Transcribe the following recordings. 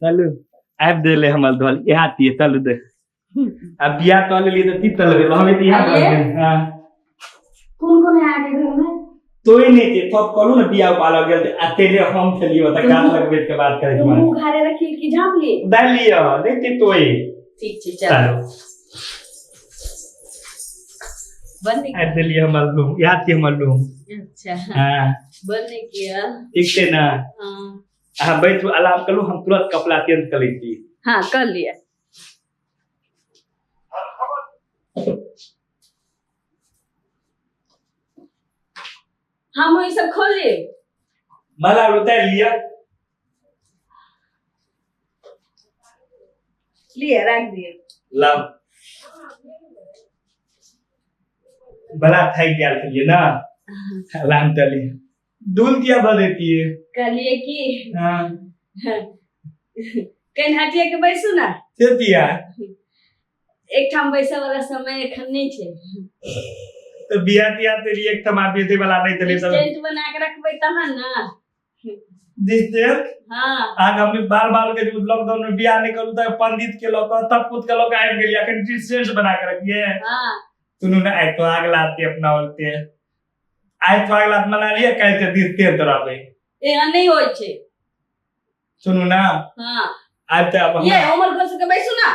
चलू आबि देले हमर धोल इएह तिये चलू दे अब बियाह कऽ लेलियै तऽ की तलबै रहबै तऽ इएह आइए। करबै हँ कोन कोन है आगे घर में तोय नहि छै सब कहलू ने बियाह उपालऽ गेल तऽ अकेले हम छलियै ओतऽ गाछ लगबै के बात करै तो छी मुंह घारे रखिए कि झाँप लिए दालि लिअ नहि छै तोय ठीक छै चल चलू बंद नहीं आबि देलियै हमर रूम इएह छियै हमर रूम अच्छा हँ बंद नहीं किया ठीक छै ने हाँ अहाँ बैठू आराम करू हम तुरंत कपड़ा चेंज कऽ लै छी हाँ कर लिया हम वही सब खोल लिए माला उतारि लिअ लिए रख दिए लाउ बड़ा थाकि गेल छलियै ने आराम चली धूल किया भर देती है कहलिए कि हाँ कहीं हटिए के बैसू ना से दिया एक ठाम बैसे वाला समय एखन नहीं छै तो बिया तिया तेरी एक ठमा बेचे वाला नहीं देले सब स्टेंट बना के रखबै तहन ना डिस्टेंस हाँ आज हमने बाल बाल के जब लॉकडाउन में बियाह नहीं करू तो पंडित के लऽ तब पुत के लऽ के आबि गेलियै अखन डिस्टेंस बना के रखिए हाँ सुनू ने आइ तो आग लाते अपना बोलते आइ तो आग लात मना लिया काल्हि से डिस्टेंस रहबै एहन नहीं होइ छै सुनू ना हाँ आइ तऽ अब ये उमर घोष के बैसू ना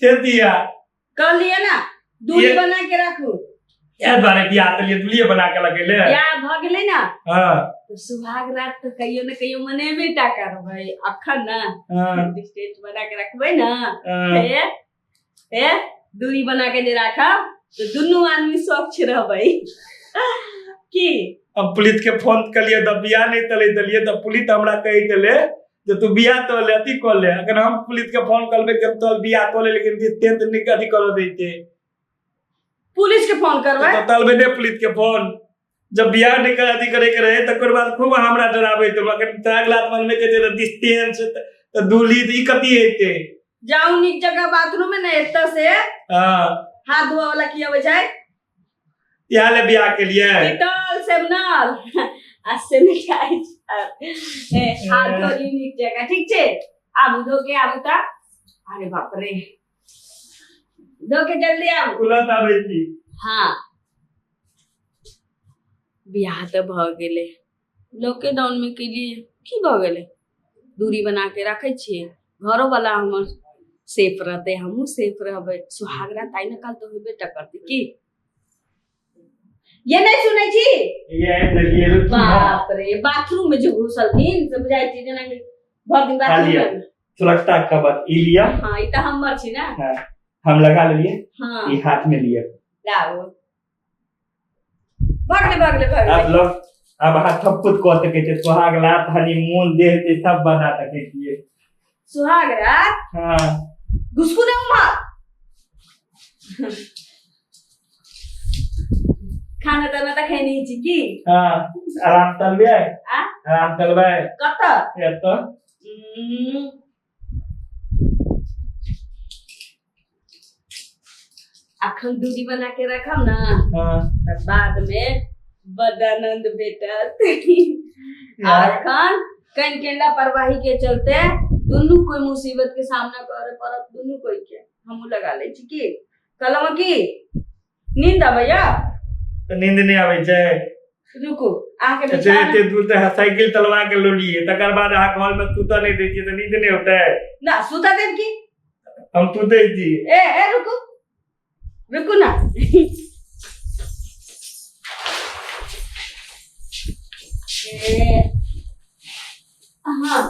से दिया कहलिए ना दूरी ये- बना के राखू इएह दुआरे बियाह तऽ लिए दूरिये बना के लगेले बियाह भऽ गेलै ना हाँ तऽ सुहाग रात तऽ कहियो ने कहियो मनेबे टा करबै अखन ना हाँ स्टेज बना के रखबै ना हाँ हे हे दूरी बना के जे राखब तऽ दुनू आदमी स्वच्छ रहबै की हम पुलिस के फोन कलिए तऽ बियाह नहीं तले देलिए तऽ पुलिस हमरा कही देले जे तू बियाह तो ले अथी कऽ ले अगर हम पुलिस के फोन करबै कि हम तोहर बियाह कऽ ले लेकिन डिस्टेंस नहीं अथी करऽ दैते पुलिस के फोन करबै तऽ तलबै नहि पुलिस के फोन जब बियाह नहीं कर अथी करे के रहे तकर बाद खूब हमरा डराबै तऽ अगर त्याग लात मनमे के जे डिस्टेंस तऽ दूली तऽ ई कथी हेतै जाउ नीक जगह बाथरूम में ने एतऽ से हँ हाथ धोआ वाला की अबै छै इएह ले बियाह के लिए डिटॉल सेवनल आ सैनिटाइजर ए हाथ धो ली नीक जगह ठीक छै आबू धो के आबू तऽ अरे बाप रे धो के जल्दी आबू तुरंत आबै छी हाँ बियाह तऽ भऽ गेलै लॉकडाउन मे केलियै की भऽ गेलै दूरी बना के रखै छियै घरो वाला हमर सेफ रहतै हमहूँ सेफ रहबै सुहाग रात आइ ने काल तऽ होबे टा करतै की ये नहि सुनै छी ये आबि देलियै बाप रे बाथरूम में जे घुसलखिन से बुझाइ छै जेना कि भरि दिन बाथरूम लिअ। में सुरक्षा कवच ई लिअ हाँ ई तऽ हमर छी ने हाँ हम लगा लेलियै हाँ ई हाथ में लिअ लाबू भगले भगले भगले अब लोग अब अहाँ सब कुछ कऽ सकै छियै सुहाग रात हनीमून देह तेह सब बना सकै छियै सुहाग रात हाँ घुसकू ने उम्हर खाना ताना तऽ खेने छी की हाँ आराम चलबै आ आराम चलबै कतऽ एतऽ अखन दूरी बना के रखब ना हाँ तऽ बाद में बड आनंद भेटत आ अखन कनि के लापरवाही के चलते दुनू कोई मुसीबत के सामना करे पड़त दुनू कोई के हमहूँ लगा लै छी की कहलहुँ की नींद अबैया तऽ नींद नहि आबै छै रुकू अहाँके अच्छा बिछाना एते दूर तऽ साइकिल चलवा के लोलियै तकर बाद अहाँ घर में सुतऽ नहि दै छियै तऽ नींद नहि होतै ना सुता देब की हम सुतै छी ए ए रुकू रुकू ना ए हाँ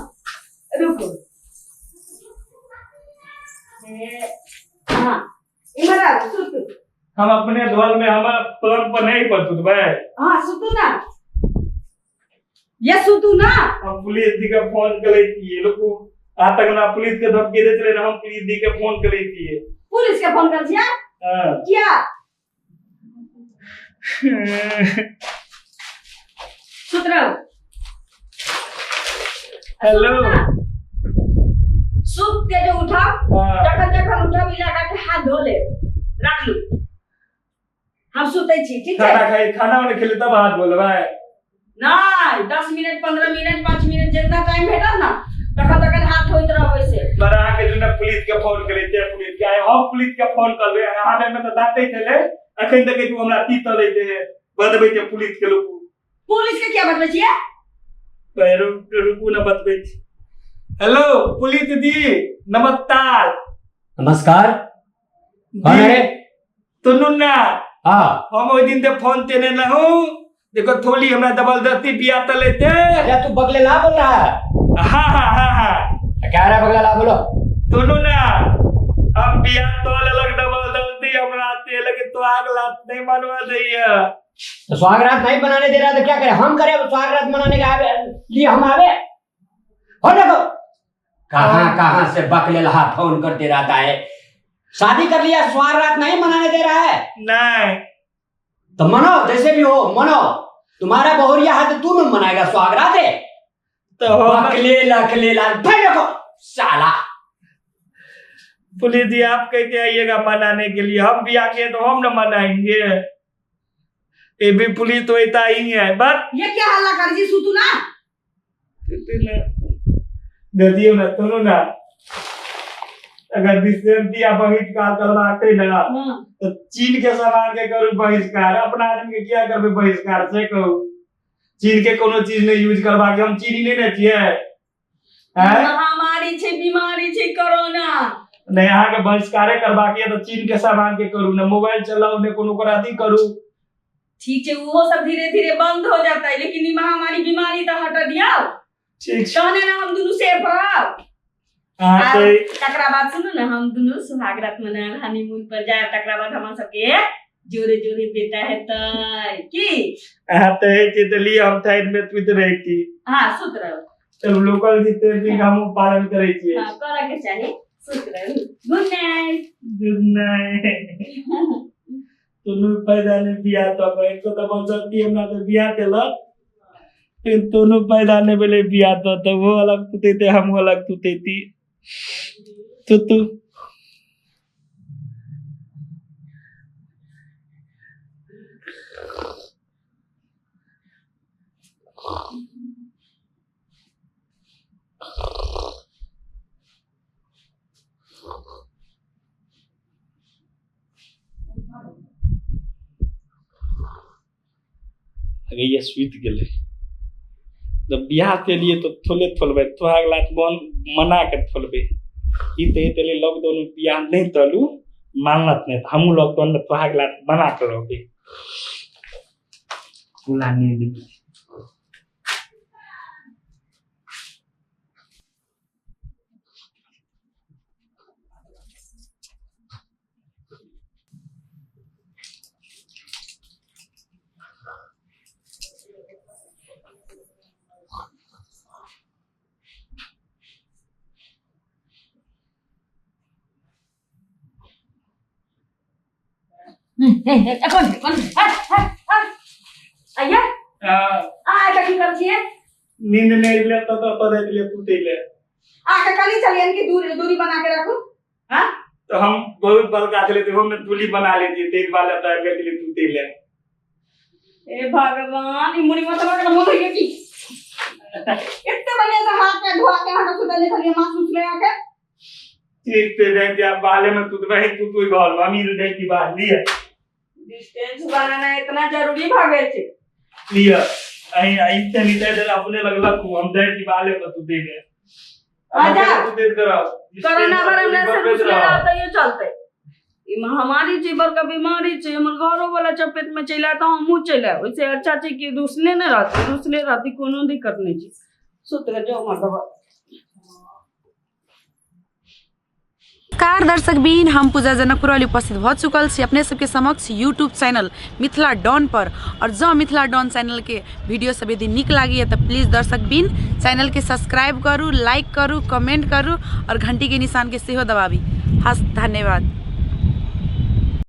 रुकू ए हाँ इम्हर आबू सुतू हम अपने धोल में हमर पलंग पर नहीं पर सुतबै हाँ सुतू ना ये सुतू ना हम पुलिस जी के फोन करै छियै लोको आ तक ना पुलिस के धमकी दै छलै हम पुलिस जी के फोन करै छियै पुलिस के फोन कर छियै हाँ किया सुत रहो हेलो सुत के जो उठाओ हाँ जखन जखन उठब इलाका के हाथ धो ले रख लू हम सुतै छी ठीक छै खाना खाइ खाना उना खेले तब हाथ बोलबै नहीं 10 मिनट 15 मिनट 5 मिनट जितना टाइम भेटत ना तखन तखन हाथ धोइत रहबै से पुलिस के फोन करे ते पुलिस के आइ हम पुलिस के फोन करबै। अहाँ में तऽ दाँते छलै अखन तक तू हमरा ती तलै दे बतबै छै पुलिस के लोक। पुलिस के क्या बतबै छियै? रुकू न बतबै छी। हेलो पुलिस दी नमस्कार। नमस्कार। कौन है रे? तुनु ना। हाँ। हम ओहि दिन ते फोन तेने रहूं, देखो थोली हमरा जबरदस्ती बिया त लेते। अरे तू बगले ला बोल रहा है? हाँ हाँ हाँ हाँ। क्या रहा बगले ला बोलो। तुनु ना हम बिया तो लेलक जबरदस्ती हमरा ते, लेकिन तो आग लात नहीं मनवा दैया। तो सुहागरात नहीं बनाने दे रहा तो क्या करे हम? करे सुहागरात मनाने का आवे लिए हम आवे हो देखो कहाँ कहाँ से बकले लहा फोन करते रहता है। शादी कर लिया, सुहागरात नहीं मनाने दे रहा है। नहीं तो मनाओ, जैसे भी हो मनाओ। तुम्हारा बहुरिया है तो तू न मनाएगा सुहागरात है। तो हम बकले लकले लाल भाई देखो साला। पुलिस जी आप कहते आइएगा मनाने के लिए, हम भी आके तो हम न मनाएंगे। ये भी पुलिस तो ऐसा ही है बस। ये क्या हल्ला कर जी सुतू ना। दे दियो ना सुनो ना, अगर दिया बहिष्कार करवाते ना तो चीन के सामान के करू बहिष्कार, अपना आदमी के क्या करबे बहिष्कार से कहू। चीन के कोनो चीज नहीं यूज करवा के हम चीनी नहीं ना छियै। महामारी छै, बीमारी छै कोरोना। नहीं अहाँ के बहिष्कारे करवा के तो चीन के सामान के करू ना, मोबाइल चलाऊ ने कोनो ओकरा अथी करू। ठीक है, वो सब धीरे धीरे बंद हो जाता है, लेकिन ई महामारी बीमारी तो हटा दिया। ठीक तहने ना हम दुनू सेफ रहब। हाँ तो तकरा बाद सुनू ना, हम दुनू सुहागरात मनायल हनीमून पर जाए, तकरा बाद हमरा सबके जोरे जोरे बेटा हेतै की। अहाँ तो है कि तो लिए हम साइड में सुत रहे की। हाँ सुत रहो। चल लोकल डिस्टेंसिंग हम पालन करे छियै। हाँ करे के चाही, सुत रहू। Good night. Good night. दुनू पैदा नहीं बियाह तो एक तो जबरदस्ती हमरा तो बियाह केलक, लेकिन दोनों पैदा नहीं भेलै बियाह तो वो अलग सुतेते हम अलग सुतेती। तो तू अगर ये सुति गेलै जब बियाह के लिए तो थोले थोलबै, तोहार लात मन मना के थोलबै। ई तऽ हेतै लॉकडाउन में बियाह नहीं तलू मानलत नहीं, हमहूँ लॉकडाउन में तोहार लात बना के रहबै। पूरा नींद कौन कौन आइया आ की कर छियै? नींद नहीं ले तो तो दे दिए टूटे ले। आ के कनी चलियन की दूरी दूरी बना के रखू। हां तो हम बहुत बल काट लेते, हम दूरी बना लेती तेज वाला तो आबि गेल टूटे ले। ए भगवान, ई मुड़ी मत के मोल होइए की एते बढ़िया से हाथ पे धोआ के अहाँ के सुतले छलियै, मास्क उस ले आके। ठीक से जाय जे बाले में सुतबै तू तू घर में हम ई जाय की बात लिया। डिस्टेंस बनाना इतना जरूरी भ गेल छै। लिया आई आई सैनिटाइजर अपने लगलक, हम जाय की बाले में सुतै ले। आजा। कोरोना भर हमरा से रुसले रह तैयो चलते। ई महामारी छै, बड़का बीमारी छै, हमर घरो वाला चपेट में चलि आयत तऽ हमहूँ चलि आयब। ओहिसे अच्छा छै कि रुसले नहि रहतै, रुसले रहतै कोनो दिक्कत नहि छै। सुत रह जाउ मतलब। नमस्कार दर्शक बीन, हम पूजा जनकपुर वाली उपस्थित भ चुकल छी अपने सबके समक्ष यूट्यूब चैनल मिथिला डॉन पर। और जँ मिथिला डॉन चैनल के वीडियो सब यदि नीक लागैए तऽ प्लीज दर्शक बीन चैनल के सब्सक्राइब करू, लाइक करू, कमेंट करू और घंटी के निशान के सेहो दबाबी। हस धन्यवाद।